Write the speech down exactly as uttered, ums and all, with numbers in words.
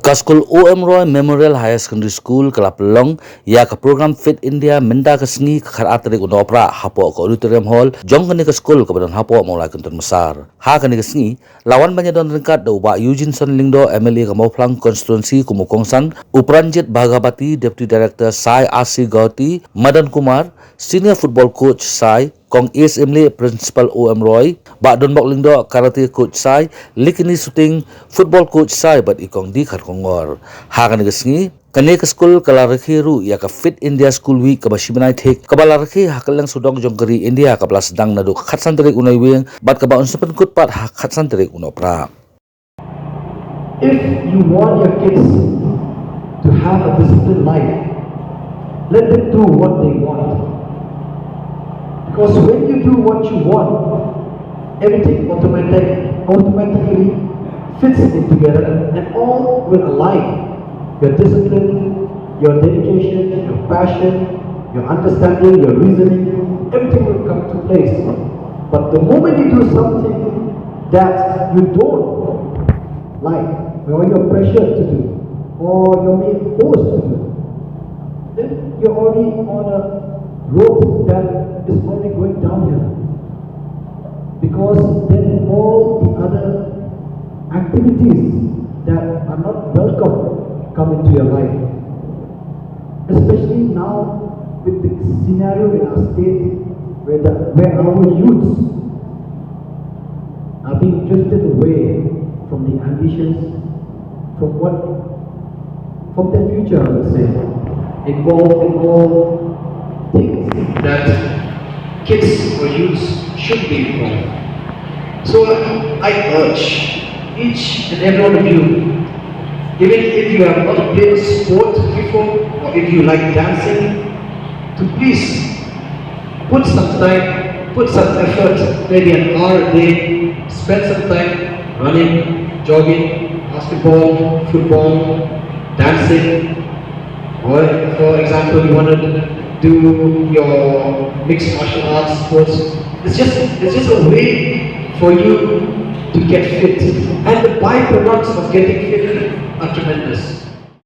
Ka skul O M Roy Memorial Higher Secondary School ka la pynlong ïa ka program Fit India mynta ka sngi ka khatar tarik u Nohprah hapoh ka Auditorium Hall jong kane ka skul kaba don hapoh Mawlai Kynton Massar. Ha kane ka sngi la wan ban ïadon ryngkat da u Bah Eugeneson Lyngdoh, M L A ka Mawphlang Constituency, kum u kongsan, u Pranjit Bhagapati, Deputy Director Sai R C Guwahati, Madan Kumar, Senior Football Coach Sai, Kong Ace Imli, Principal O M Roy, Bah Donbok Lyngdoh, Karate Coach Sai, Likini Suting, Football Coach Sai, bad i Kong D Kharkongor. Ha kane ka sngi, kane ka skul ka la rakhe ruh ïa ka Fit India School Week kaba shi bnai thik, kaba la rakhe ha kylleng sawdong jong ka ri India, kaba la sdang naduh ka khatsan tarik u Naiwieng bad kaba yn sa pynkut pat ha ka khatsan tarik u Nohprah. If you want your kids to have a disciplined life, let them do what they want. Because when you do what you want, everything automatic, automatically fits in together and all will align. Your discipline, your dedication, your passion, your understanding, your reasoning, everything will come to place. But the moment you do something that you don't like, or you're pressured to do, or you're being forced to do, then you're already on a road that is only going downhill. Because then all the other activities that are not welcome come into your life. Especially now with the scenario in our state where, the, where our youths are being drifted away from the ambitions, from what, from their future, I would say, involved in all things that kids or youths should be involved. So I urge each and every one of you, even if you have not played a sport before, or if you like dancing, to please put some time, put some effort, maybe an hour a day, spend some time running, jogging, basketball, football, dancing, or for example, you want to do your mixed martial arts sports. It's just, it's just a way for you to get fit. And the byproducts of getting fit are tremendous.